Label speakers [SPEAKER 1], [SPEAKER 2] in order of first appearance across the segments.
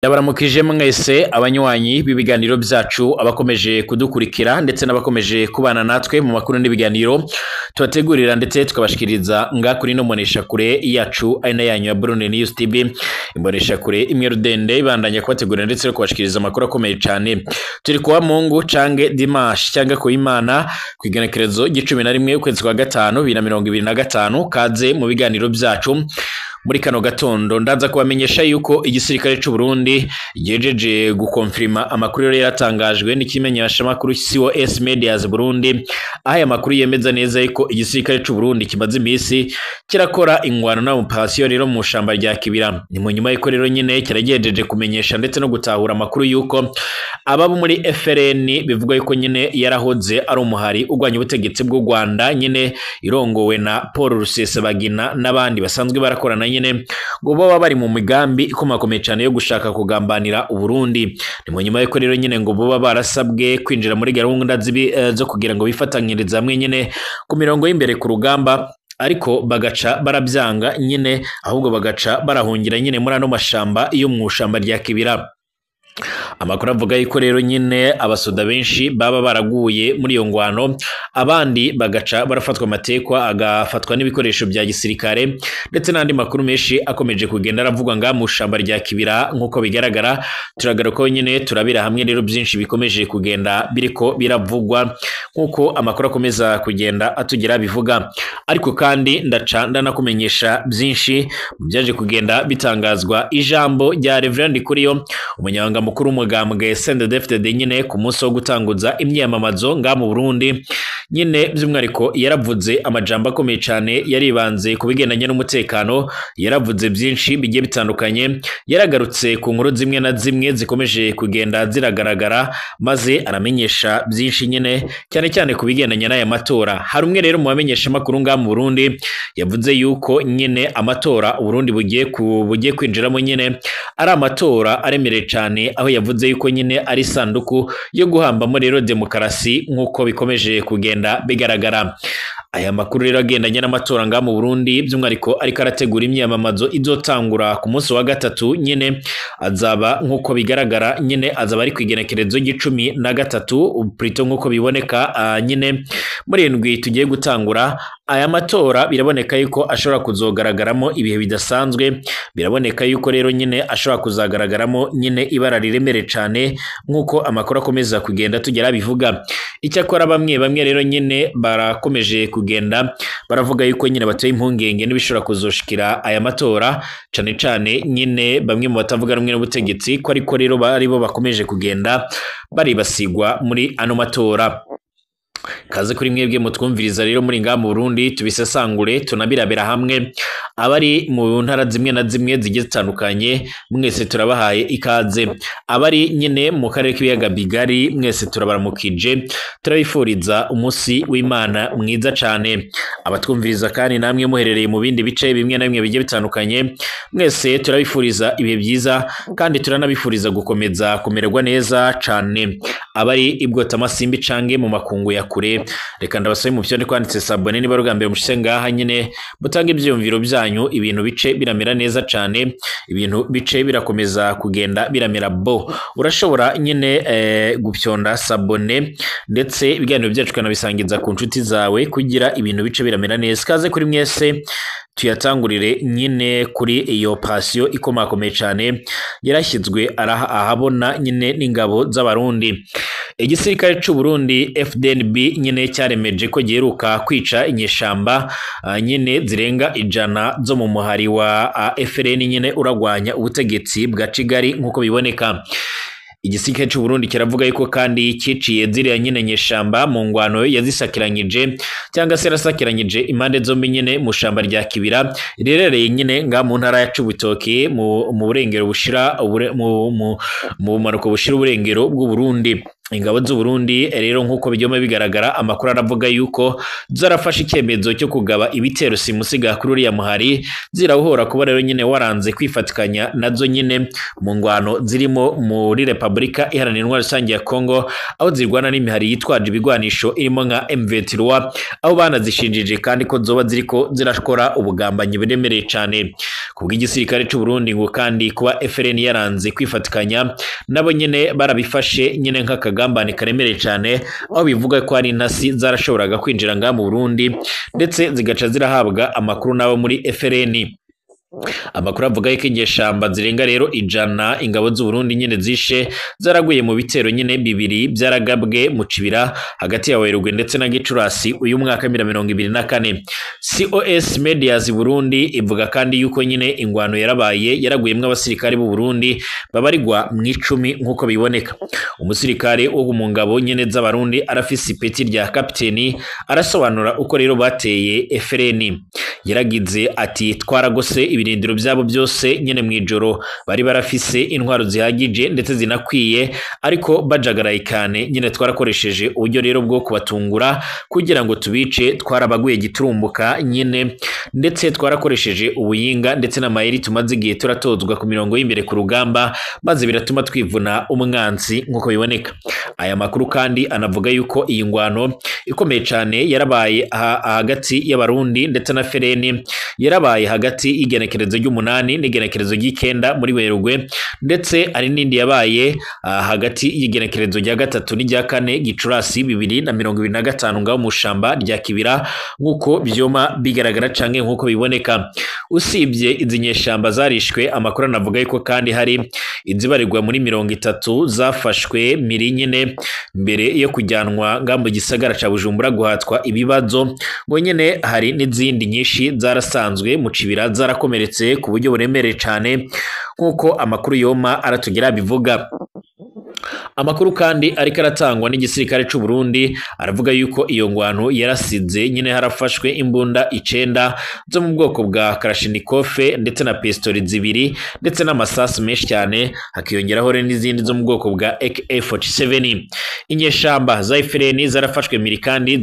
[SPEAKER 1] Ndabaramukije mwese abanywanyi b'ibiganiro vyacu, abakomeje kudukurikira ndetse n'abakomeje kubana natwe mu makuru n'ibiganiro tubategurira ndetse tukabashikiriza nga kuri no mboneshakure yacu ari na yanyu ya Burundi News TV, imboneshakure imwe rudende ibandanya kubategurira ndetse no kubashikiriza amakuru akomeye cane. Turi kuwa Mungu cange Dimanche cange ku Imana kw'igenekerezo ry'icumi na rimwe ukwezi kwa gatanu 2025. Kaze mu biganiro vyacu muri kano gatondo. Ndaza kubamenyesha yuko igisirikare c'u Burundi gihejeje gukonfirma amakuru yari yaratangajwe n'ikimenyeshamakuru COS Medias Burundi, aho aya makuru yemeza neza yuko igisirikare c'u Burundi kimaze imisi kirakora ingwano na operation rero mu shamba rya Kibira. Ni mu nyuma yuko rero nyine kiragejeje kumenyesha ndetse no gutahura amakuru yuko ababo muri FRN, bivugwa yuko nyine yarahoze ari umuhari urwanya ubutegetsi bw'u Rwanda nyine irongowe na Paul Rusesabagina n'abandi basanzwe barakorana nyine, ngo baba bari mu migambi ikomakomeye cyane yo gushaka kugambanira Uburundi. Ni mu nyuma yuko rero nyine ngo boba barasabwe kwinjira muri gahunda zo kugira ngo bifatanyirize hamwe nyine ku mirongo y'imbere ku rugamba, ariko bagaca barabyanga nyine, ahubwo bagaca barahungira nyine muri ano mashamba yo mu shamba rya Kibira. Amakuru avuga yuko rero nyine abasoda benshi baba baraguye muri iyo ngwano, abandi bagaca barafatwa amatekwa, agafatwa n'ibikoresho bya gisirikare, ndetse n'andi makuru menshi akomeje kugenda aravugwa nga mu shamba rya Kibira. Nk'uko bigaragara, turagaruka nyine turabira hamwe rero byinshi bikomeje kugenda biriko biravugwa nk'uko amakuru akomeza kugenda atugira bivuga. Ariko kandi ndaca ndanakumenyesha byinshi mu byaje kugenda bitangazwa, ijambo rya Reverend Kuriyo, umunyamabanga mukuru w'umugambwe CNDD-FDD nyine, ku munsi wo gutanguza imyiyamamazo nga mu Burundi nyine. By'umwihariko yaravuze amajambo akomeye cyane, yaribanze ku bigendanye n'umutekano, yaravuze byinshi bigiye bitandukanye, yaragarutse ku nkuru zimwe na zimwe zikomeje kugenda ziragaragara, maze aramenyesha byinshi nyine, cyane cyane ku bigendanye n'aya matora. Hari umwe rero mu bamenyesha amakuru ngaha mu Burundi yavuze yuko nyine amatora Uburundi bugiye kwinjiramo nyine ari amatora aremereye cyane, aho yavuze yuko nyine ari isanduku yo guhambamo rero demokarasi nk'uko bikomeje kugenda bigaragara. Aya makuru rero agendanye n'amatora ngaha mu Burundi, by'umwihariko ariko arategura imyiyamamazo izotangura ku munsi wa gatatu nyine, azaba nk'uko bigaragara nyine azaba ari ku igenekerezo ry'icumi na gatatu plutôt, nk'uko biboneka nyine muri indwi tugiye gutangura. Aya matora biraboneka yuko ashobora kuzogaragaramo ibihe bidasanzwe, biraboneka yuko rero nyine ashobora kuzagaragaramo nyine ibara riremereye cyane nk'uko amakuru akomeza kugenda tugera bivuga. Icyakora bamwe bamwe rero nyine barakomeje kugenda baravuga yuko nyine bateye impungenge n'ibishobora kuzoshikira aya matora, cane cane nyine bamwe mu batavuga rumwe n'ubutegetsi, ko ariko rero bari bo bakomeje kugenda baribasigwa muri ano matora. Kaze kuri mwebwe mutwumviriza rero muri ngaha mu Burundi, tubisesangure tunabirabira hamwe. Abari mu ntara zimwe na zimwe zigiye zitandukanye, mwese turabahaye ikaze. Abari nyine mu karere k'ibiyaga bigari, mwese turabaramukije, turabifuriza umunsi w'Imana mwiza cane. Abatwumviriza kandi namwe muherereye mu bindi bice bimwe na bimwe bigiye bitandukanye, mwese turabifuriza ibihe byiza kandi turanabifuriza gukomeza kumererwa neza cane. Abari ibwotamasimbi cange mu makungu ya kure, reka ndabasabe mu byo kwanditse s'abonner niba rugambye mushyize ngaha nyine, mutange ibyiyumviro byanyu, ibintu bice biramera neza cane, ibintu bice birakomeza kugenda biramera bo. Urashobora nyine gupyonda s'abonner ndetse ibiganiro byacu ukanabisangiza ku nshuti zawe kugira ibintu bice biramera neza. Kaze kuri mwese, tuyatangurire nyine kuri iyo operation ikomakomeye cane yarashyizwe ahabona nyine n'ingabo z'Abarundi. Igisirikare c'u Burundi FDNB nyine cyaremeje ko giheruka kwica inyeshamba nyine zirenga 100 zo mu muhari wa FRN nyine uragwanya ubutegetsi bwa Kigali. Nk'uko biboneka, igisirikare c'u Burundi kiravuga yuko kandi ciciye ziriya nyine nyeshamba mu ngwano yazisakiranyije cyangwa se yarasakiranyije impande zombi nyine mu shamba rya Kibira riherereye nyine nga mu ntara ya Cibitoke, mu burengero bushira mu bumanuko bushira uburengero bw'u Burundi. Ingabo z'u Burundi rero nk'uko bijyoma bigaragara, amakuru aravuga yuko zarafashe icyemezo cyo kugaba ibitero simusiga kuri uriya muhari, zirawuhora kuba rero nyine waranze kwifatikanya nazo nyine mu ngwano zirimo muri Repubulika Iharanira Intwaro Rusange ya Kongo, aho zirwana n'imihari yitwaje ibigwanisho irimo nka M23, aho banazishinjije kandi ko zoba ziriko zirakora ubugambanyi buremereye cyane. Kubw'igisirikare cy'u Burundi ngo kandi kuba FRN yaranze kwifatikanya nabo nyine barabifashe nyine nk'akagambane karemereye cyane, aho bivuga ko ari intasi zarashoboraga kwinjira ngaha mu Burundi ndetse zigaca zirahabwa amakuru nabo muri FRN. Amakuru avuga yuko inyeshamba zirenga rero 100 ingabo z'u Burundi nyine zishe zaraguye mu bitero nyine bibiri byaragabwe mu Cibira hagati ya Werurwe ndetse na Gicurasi uyu mwaka 2024. COS Medias Burundi ivuga kandi yuko nyine ingwano yarabaye yaraguyemwo abasirikare b'u Burundi babarigwa mu 10 nkuko biboneka. Umusirikare wo mu ngabo nyine z'Abarundi arafise ipeti rya kapiteni arasobanura uko rero bateye FRN. Yaragize ati twaragose ibirindiro byabo byose nyene mwijoro, bari barafise intwaro zihagije ndetse zinakwiye, ariko bajagaraye cyane nyene twarakoresheje uburyo rero bwo kubatungura kugira ngo tubice, twarabaguye giturumbuka nyene ndetse twarakoresheje ubuyinga ndetse n'amayeri tumaze igihe turatozwa ku mirongo y'imbere ku rugamba, maze biratuma twivuna umwanzi nkuko biboneka. Aya makuru kandi anavuga yuko iyi ngwano ikomeye cyane yarabaye hagati y'Abarundi ndetse na FRN, yarabaye hagati y'igenekerezo ry'umunani n'igenekerezo ry'ikenda muri Werurwe, ndetse ari n'indi yabaye hagati y'igenekerezo rya 3 n'irya 4 Gicurasi 2025 ngaho mu shamba rya Kibira nkuko byoma bigaragara canke nkuko biboneka. Usibye izi nyeshamba zarishwe, amakuru anavuga yuko kandi hari izibarirwa muri 30 zafashwe miri nyine mbere yo kujyanwa nga mu gisagara ca Bujumbura guhatwa ibibazo, ngo nyene hari n'izindi nyinshi zarasanzwe mu Cibira zarakomeretse ku buryo buremereye cyane nkuko amakuru yoma aratugira bivuga. Amakuru kandi ariko aratangwa n'igisirikare c'u Burundi aravuga yuko iyo ngwano yarasize nyine harafashwe imbunda 9 zo mu bwoko bwa Kalashnikov ndetse na pistori 2 ndetse n'amasasu menshi cyane, hakiyongeraho n'izindi zo mu bwoko bwa AK47. Inyeshamba za FRN zarafashwe miri kandi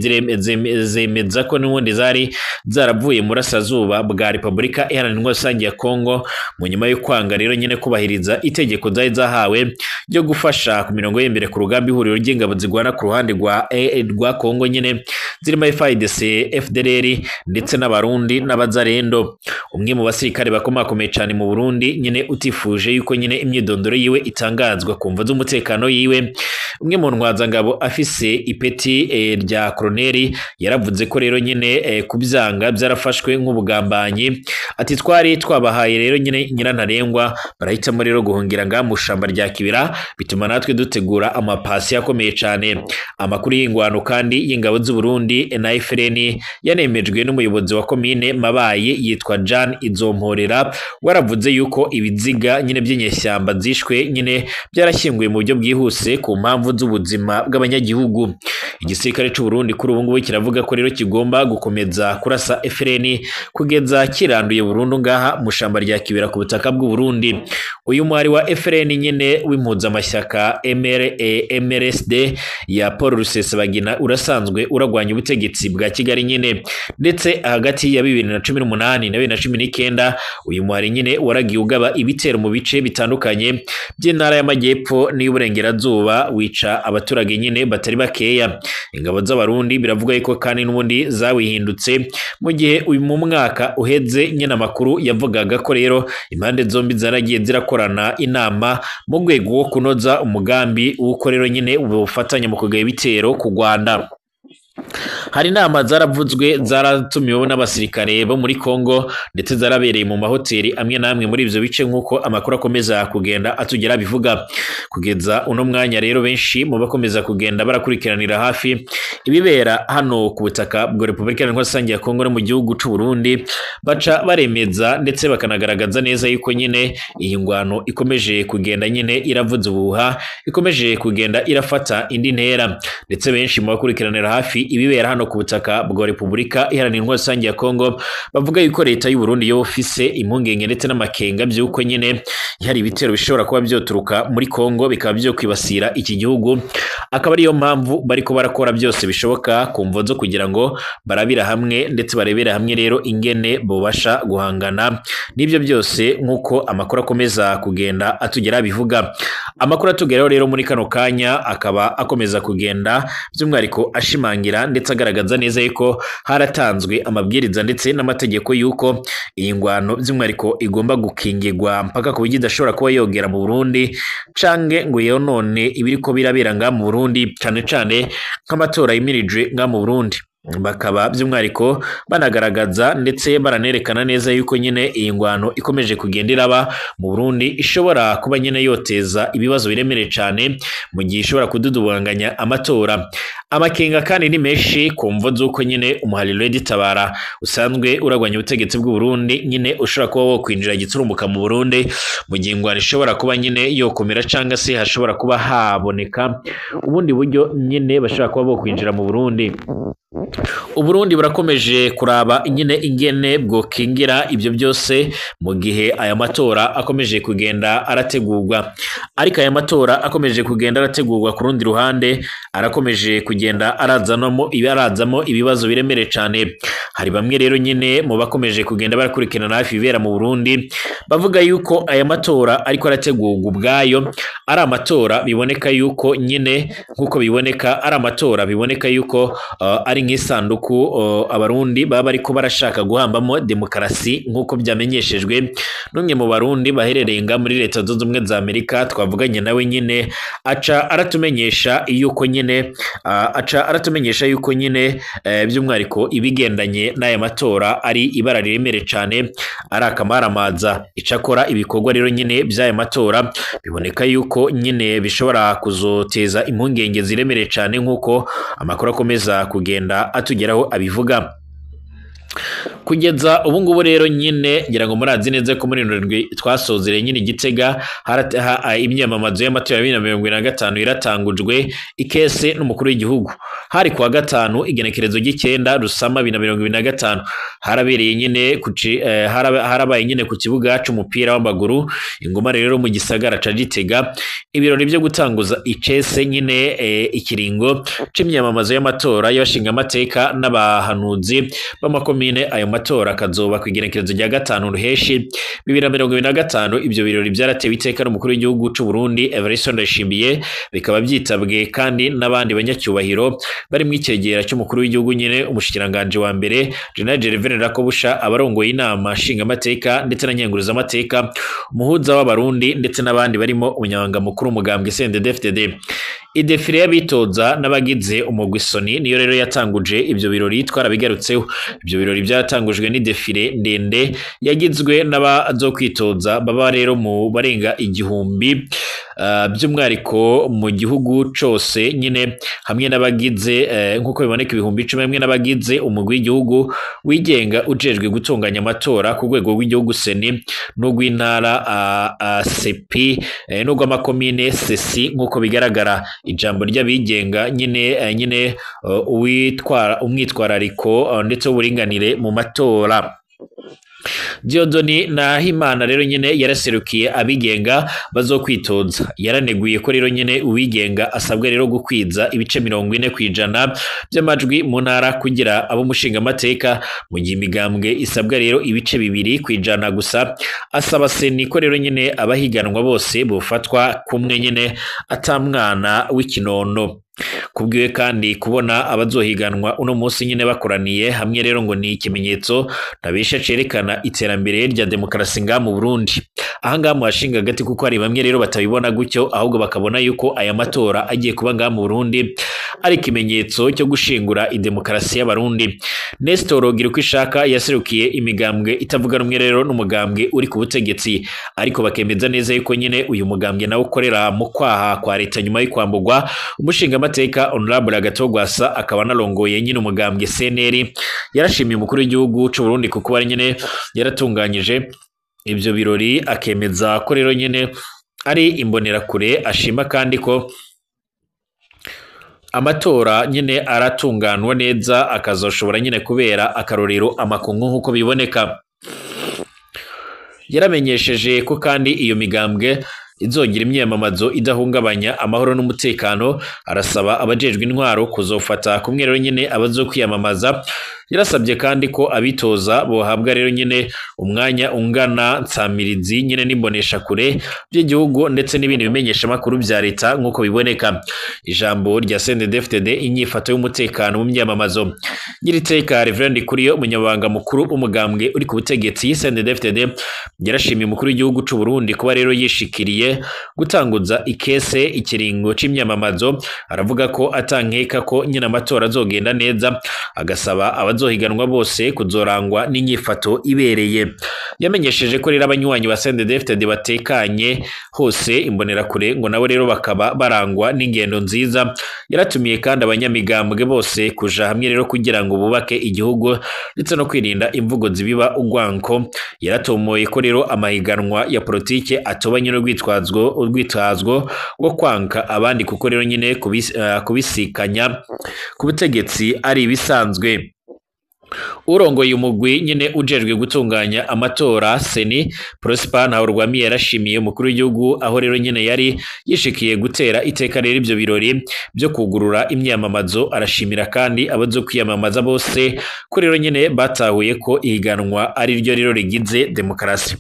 [SPEAKER 1] zemeza ko n'ubundi zari zaravuye mu burasirazuba bwa Repubulika Iharanira Intwaro Rusange ya Kongo mu nyuma yo kwanga rero nyine kubahiriza itegeko zari zahawe ryo gufasha ku mirongo y'imbere ku rugamba ihuriro ry'ingabo zigwana ku ruhande rwa Kongo nyine zirimo FARDC, FDLR ndetse n'Abarundi n'Abazarendo. Umwe mu basirikare bakomakomeye cyane mu Burundi nyine utifuje yuko nyine imyidondoro yiwe itangazwa ku mvo z'umutekano yiwe, umwe mu ntwazangabo afise ipeti rya koroneri yaravuze ko rero nyine kubyanga byarafashwe nk'ubugambanyi. Ati twari twabahaye rero nyine nyirantarengwa, barahitamo rero guhungira nga mu shamba rya Kibira, bituma natwe dutegura amapasi akomeye cyane. Amakuru y'ingwano kandi y'ingabo z'u Burundi na FRN yanemejwe n'umuyobozi wa komine Mabayi yitwa Jean Izomporera, waravuze yuko ibiziga nyine by'inyeshyamba zishwe nyine byarashyinguye mu buryo bwihuse ku mpamvu z'ubuzima bw'abanyagihugu. Igisirikare cy'u Burundi kuri ubu ngubu kiravuga ko rero kigomba gukomeza kurasa FRN kugeza kiranduye burundu ngaha mu shamba rya Kibira ku butaka bw'u Burundi. Uyu mwari wa FRN nyine w'impuzamashyaka MRSD ya Paul Rusesabagina urasanzwe uragwanya ubutegetsi bwa Kigali nyine, ndetse hagati ya 2018 na 2019 uyu mwari nyine waragiye ugaba ibitero mu bice bitandukanye by'intara y'Amajyepfo n'iy'Uburengerazuba, wica abaturage nyine batari bakeya. Ingabo z'Abarundi biravuga yuko kandi n'ubundi zawihindutse mu gihe uyu mu mwaka uheze nyine amakuru yavugaga ko rero impande zombi zaragiye zirakorana inama mu rwego rwo kunoza umugambi w'uko rero nyine ubufatanya mu kugaba ibitero ku Rwanda. Hari inama zaravuzwe zaratumiwe n'abasirikare bo muri Kongo ndetse zarabereye mu mahoteli amwe n'amwe muri ivyo bice nk'uko amakuru akomeza kugenda atugera bivuga. Kugeza uno mwanya rero benshi mu bakomeza kugenda barakurikiranira hafi ibibera hano ku butaka bwa Repubulika Iharanira Rusange ya Kongo no mu gihugu c'u Burundi, baca baremeza ndetse bakanagaragaza neza yuko nyine iyi ngwano ikomeje kugenda nyine iravuza ubuhuha, ikomeje kugenda irafata indi ntera, ndetse benshi mu bakurikiranira hafi ibibera hano hano ku butaka bwa Repubulika Iharanira Intwaro Rusange ya Kongo, bavuga yuko leta y'u Burundi yo ifise impungenge ndetse n'amakenga by'uko nyene hari ibitero bishobora kuba byoturuka muri Kongo bikaba byo kwibasira iki gihugu, akaba ariyo mpamvu bariko barakora byose bishoboka ku mvo zo kugira ngo barabira hamwe ndetse barebera hamwe rero ingene bobasha guhangana n'ibyo byose, nk'uko amakuru akomeza kugenda atugera bivuga. Amakuru atugeraho rero muri kano kanya akaba akomeza kugenda by'umwihariko ashimangira ndetse agaragaza neza yuko haratanzwe amabwiriza ndetse n'amategeko yuko iyi ngwano by'umwihariko igomba gukingirwa mpaka ku buryo idashobora kuba yogera mu Burundi canke ngo yonone ibiriko birabera nga mu Burundi, cane cane nk'amatora yimirijwe nga mu Burundi. Bakaba by'umwihariko banagaragaza ndetse baranerekana neza yuko nyine iyi ngwano ikomeje kugenda iraba mu Burundi ishobora kuba nyine yoteza ibibazo biremereye cane mu gihe ishobora kududubanganya amatora. Amakenga kandi ni menshi ku mvo z'uko nyine umuhariro w'Itabara usanzwe uragwanya ubutegetsi bw'u Burundi nyine ushobora kuba wokwinjira giturumbuka mu Burundi mu gihe ingwano ishobora kuba nyine yokomera canga se hashobora kuba haboneka ubundi buryo nyine bashobora kuba bokwinjira mu Burundi. Uburundi burakomeje kuraba nyine ingene bwokingira ibyo byose mu gihe aya matora akomeje kugenda arategurwa. Ariko aya matora akomeje kugenda arategurwa, ku rundi ruhande arakomeje kugenda arazanamo ibibazo biremereye cane. Hari bamwe rero nyine mu bakomeje kugenda barakurikirana hafi ibibera mu Burundi bavuga yuko aya matora ariko arategurwa ubwayo ari amatora biboneka yuko nyine nkuko biboneka ari amatora biboneka yuko ari nk'isanduku abarundi baba bariko barashaka guhambamo demokarasi, nkuko byamenyeshejwe n'umwe mu barundi baherereye nga muri Leta Zunze Ubumwe za Amerika twavuganye nawe nyine, aca aratumenyesha yuko nyine by'umwihariko ibigendanye n'aya matora ari ibara riremere cane, ari akamaramaza. Icakora ibikorwa rero nyine by'aya matora biboneka yuko nyine bishobora kuzoteza impungenge ziremereye cane, nkuko amakuru akomeza kugenda atugeraho abivuga. Kugeza ubu ngubu rero nyine ngira ngo murazi neza ko muri ndwi twasozereye nyine Igitega imyamamazo y'amatora ya 2025 iratangujwe ikese n'umukuru w'igihugu. Hari kuwa gatanu igenekerezo ry'icenda Rusama 2025 harabereye nyine harabaye nyine ku kibuga c'umupira w'amaguru Ingoma rero mu gisagara ca Gitega ibirori byo gutanguza icese nyine ikiringo c'imyamamazo y'amatora y'abashinga amateka n'abahanuzi b'amakomine. Ayo matora kazoba ku igenekerezo rya 5 Ruheshi 2025. Ibyo birori byaratewe iteka n'umukuru w'igihugu c'u Burundi Evariste Ndayishimiye, bikaba byitabwe kandi n'abandi banyacyubahiro bari mu icegera cy'umukuru w'igihugu nyine umushikiranganje wa mbere General Gervais Rakobusha, abarongoye inama nshingamateka ndetse na nyenguruzamateka, umuhuza w'abarundi ndetse n'abandi barimo umunyamabanga mukuru umugambwe CNDD-FDD. Idefire y'abitoza n'abagize umugwi Soni niyo rero yatanguje ibyo birori twarabigarutseho. Ibyo birori byatangujwe n'idefire ndende yagizwe n'abazokwitoza baba rero mu barenga 1000 by'umwihariko mu gihugu cose nyine, hamwe n'abagize nkuko biboneka 10,000 hamwe n'abagize umugwi w'igihugu wigenga ujejwe gutunganya amatora ku rwego rw'igihugu Seni n'urw'intara CP n'urw'amakomine CC, nkuko bigaragara. Ijambo ry'abigenga nyine nyine umwitwarariko ndetse w'uburinganire mu matora. Diodoni Nahimana rero nyine yaraserukiye abigenga bazokwitoza, yaraneguye ko rero nyine uwigenga asabwa rero gukwiza ibice 40% by'amajwi mu ntara kugira abo mushinga amateka, mu gihe imigambwe isabwa rero ibice 2% gusa. Asaba Seni ko rero nyine abahiganwa bose bofatwa kumwe nyine atamwana w'ikinono. Kubwiwe kandi kubona abazohiganwa uno munsi nyine bakoraniye hamwe rero ngo ni ikimenyetso ntabesha cerekana iterambere rya demokarasi nga mu Burundi. Aha ngaha muhashinga hagati kuko hari bamwe rero batabibona gutyo, ahubwo bakabona yuko aya matora agiye kuba nga mu Burundi ari ikimenyetso cyo gushingura idemokarasi y'abarundi. Nestor Girukwishaka yaserukiye imigambwe itavuga rumwe rero n'umugambwe uri ku butegetsi, ariko bakemeza neza yuko nyine uyu mugambwe nawe ukorera mu kwaha kwa leta nyuma y'ukwambugwa umushinga amateka Honorable Agathon Rwasa akaba narongoye nyine umugambwe CNL. Yarashimiye umukuru w'igihugu c'u Burundi kuko ari nyine yaratunganyije ibyo birori, akemeza ko rero nyine ari imbonerakure. Ashima kandi ko Amatora nyene aratunganwa neza, akazoshobora nyene kubera akarorero amakungu nk'uko biboneka. Yaramenyesheje ko kandi iyo migambwe izogira imyiyamamazo idahungabanya amahoro n'umutekano. Arasaba abajejwe intwaro kuzofata kumwe rero nyene abazokwiyamamaza. Yarasabye kandi ko abitoza bohabwa rero nyene umwanya ungana nsamirizi nyene n'imbonesha kure by'igihugu ndetse n'ibindi bimenyesha makuru vya leta nk'uko biboneka. Ijambo rya CNDD-FDD, inyifato y'umutekano mu myamamazo. Nyiriteka Reverend Kuriyo, umunyamabanga mukuru w'umugambwe uri ku butegetsi CNDD-FDD, yarashimiye umukuru w'igihugu c'u Burundi kuba rero yishikiriye gutanguza ikese ikiringo c'imyamamazo. Aravuga ko atankeka ko nyine amatora azogenda neza, agasaba abazohiganwa bose kuzorangwa n'inyifato ibereye. Yamenyesheje ko rero abanywanyi ba CNDD-FDD batekanye hose, imbonerakure ngo nabo rero bakaba barangwa n'ingendo nziza. Yaratumiye kandi abanyamigambwe bose kuja hamwe rero kugira ngo bubake igihugu ndetse no kwirinda imvugo zibiba urwanko. Yaratomoye ko rero amahiganwa ya politike atobanye n'urwitwazwo rwo kwanka abandi, kuko rero nyine kubisikanya ku butegetsi ari ibisanzwe. Urongoye umugwi nyine ujejwe gutunganya amatora CENI, Prosper Ntahorwamiye, yarashimiye umukuru w'igihugu aho rero nyine yari yishikiye gutera iteka rero ibyo birori byo kugurura imyamamazo. Arashimira kandi abazo kwiyamamaza bose ko rero nyine batahuye ko ihiganwa ari ryo rero rigize demokarasi.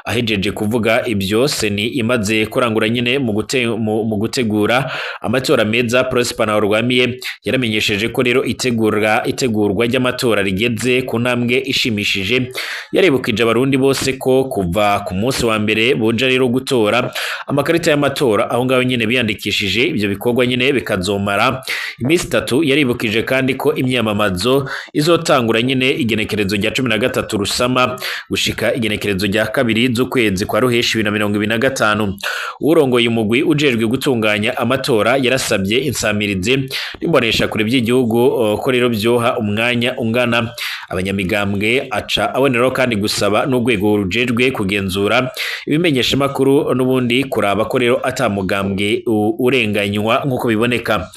[SPEAKER 1] Ahejeje kuvuga ibyo, CENI imaze kurangura nyine mu gutegura amatora meza, Prosper Ntahorwamiye yaramenyesheje ko rero itegurwa ry'amatora rigeze ku ntambwe ishimishije. Yarebukije abarundi bose ko kuva ku munsi wa mbere boja rero gutora amakarita y'amatora aho ngaho nyine biyandikishije, ibyo bikorwa nyine bikazomara iminsi 3. Yaribukije kandi ko imyamamazo izotangura nyine igenekerezo rya 13 Rusama gushika igenekerezo rya 2 z'ukwezi kwa Ruheshi 2025. Urongoye umugwi ujejwe gutunganya amatora yarasabye insamirizi n'imbonesha kure by'igihugu ko rero byoha umwanya ungana abanyamigambwe, aca aboneraho kandi gusaba n'urwego rujejwe kugenzura ibimenyesha makuru n'ubundi kuraba ko rero atamugambwe urenganywa nk'uko biboneka.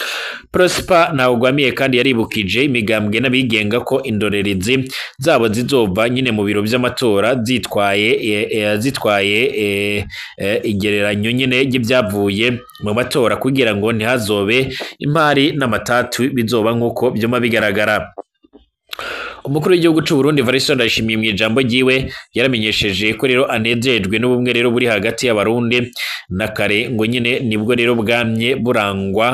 [SPEAKER 1] Prosper Ntahogwamiye kandi yaribukije imigambwe n'abigenga ko indorerezi zabo zizova nyine mu biro by'amatora zitwaye igereranyo nyine ry'ibyavuye mu matora, kugira ngo ntihazobe impari n'amatatu bizoba nk'uko byuma bigaragara. Umukuru w'igihugu c'u Burundi Evariste Ndayishimiye mu ijambo ryiwe yaramenyesheje ko rero anejejwe n'ubumwe rero buri hagati y'abarundi na kare, ngo nyine nibwo rero bwamye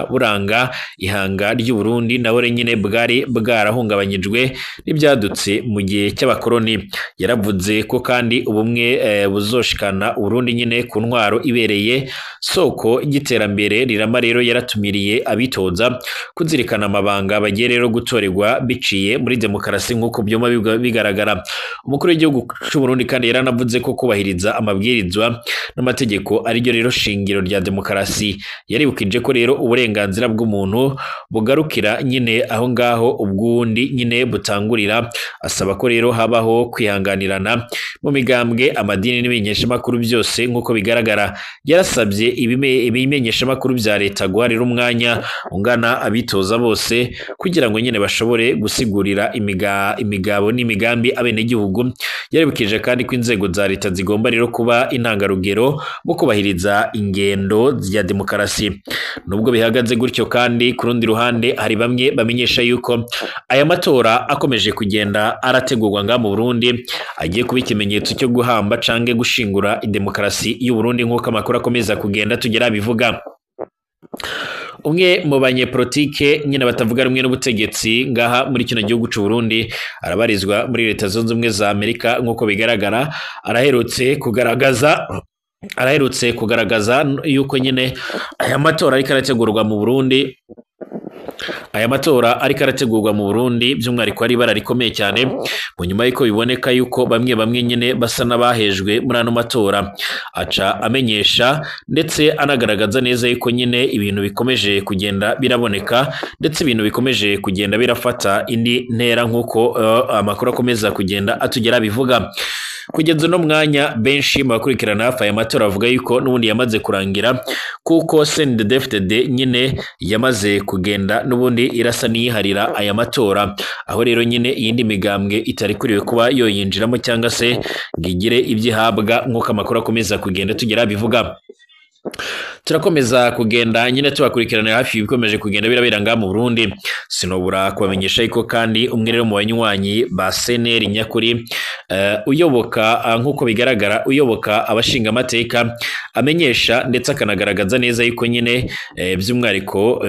[SPEAKER 1] buranga ihanga ry'u Burundi, naho nyine bwari bwarahungabanyijwe n'ibyadutse mu gihe cy'abakoroni. Yaravuze ko kandi ubumwe buzoshikana Burundi nyine ku ntwaro ibereye soko y'iterambere rirama. Rero yaratumiriye abitoza kuzirikana amabanga bagiye rero gutorerwa biciye muri demokarasi nk'uko byoma bigaragara. Umukuru w'igihugu c'u Burundi kandi yaranavuze ko kubahiriza amabwirizwa n'amategeko ariryo rero shingiro rya demokarasi. Yaribukije ko rero uburenganzira bw'umuntu bugarukira nyine aho ngaho ubwundi nyine butangurira. Asaba ko rero habaho kwihanganirana mu migambwe, amadini n'ibimenyeshamakuru byose nk'uko bigaragara. Yarasabye ibimenyeshamakuru bya leta guharira umwanya ungana abitoza bose kugira ngo nyine bashobore gusigurira imigabo n'imigambi abenegihugu. Yaribukije kandi ko inzego za leta zigomba rero kuba intangarugero mu kubahiriza ingendo ya demokarasi. Nubwo bihagaze gutyo kandi, ku rundi ruhande hari bamwe bamenyesha yuko aya matora akomeje kugenda arategurwa nga mu Burundi agiye kuba ikimenyetso cyo guhamba canke gushingura demokarasi y'u Burundi nk'uko amakuru akomeza kugenda tugera bivuga. Umwe mu banyepolitike nyine batavuga rumwe n'ubutegetsi ngaha muri kino gihugu c'u Burundi arabarizwa muri Leta Zunze Ubumwe za Amerika nk'uko bigaragara, araherutse kugaragaza yuko nyine aya matora ariko arategurwa mu Burundi, aya matora ariko arategurwa mu Burundi by'umwihariko ari ibara rikomeye cyane, mu nyuma y'uko biboneka yuko bamwe nyine basa n'abahejwe muri ano matora. Aca amenyesha ndetse anagaragaza neza yuko nyine ibintu bikomeje kugenda biraboneka ndetse ibintu bikomeje kugenda birafata indi ntera nk'uko amakuru akomeza kugenda atugera bivuga. Kugeza uno mwanya benshi mu bakurikirana hafi aya matora bavuga yuko n'ubundi yamaze kurangira, kuko CNDD-FDD nyine yamaze kugenda. n'ubundi irasa niyiharira aya matora, aho rero nyine iyindi migambwe itarekuriwe kuba yoyinjiramo cyangwa se ngo igire ibyo ihabwa, nk'uko amakuru akomeza kugenda tugera bivuga. Turakomeza kugenda nyine tubakurikiranira hafi ibikomeje kugenda birabera ngaha mu Burundi. Sinobura kubamenyesha yuko kandi umwe rero mu banywanyi ba CNL nyakuri, uyoboka, nk'uko bigaragara uyoboka abashingamateka, amenyesha ndetse akanagaragaza neza yuko nyine, by'umwihariko,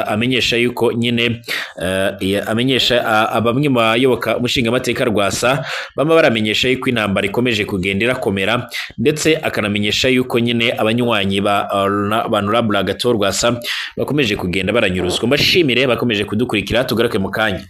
[SPEAKER 1] amenyesha yuko nyine, amenyesha bamwe mu bayoboka umushingamateka Rwasa bama baramenyesha yuko intambara ikomeje kugenda irakomera, ndetse akanamenyesha yuko nyine abanywanyi ba Honorable Agathon Rwasa bakomeje kugenda baranyuruzwa. Mbashimire bakomeje kudukurikira, tugaruke mu kanya.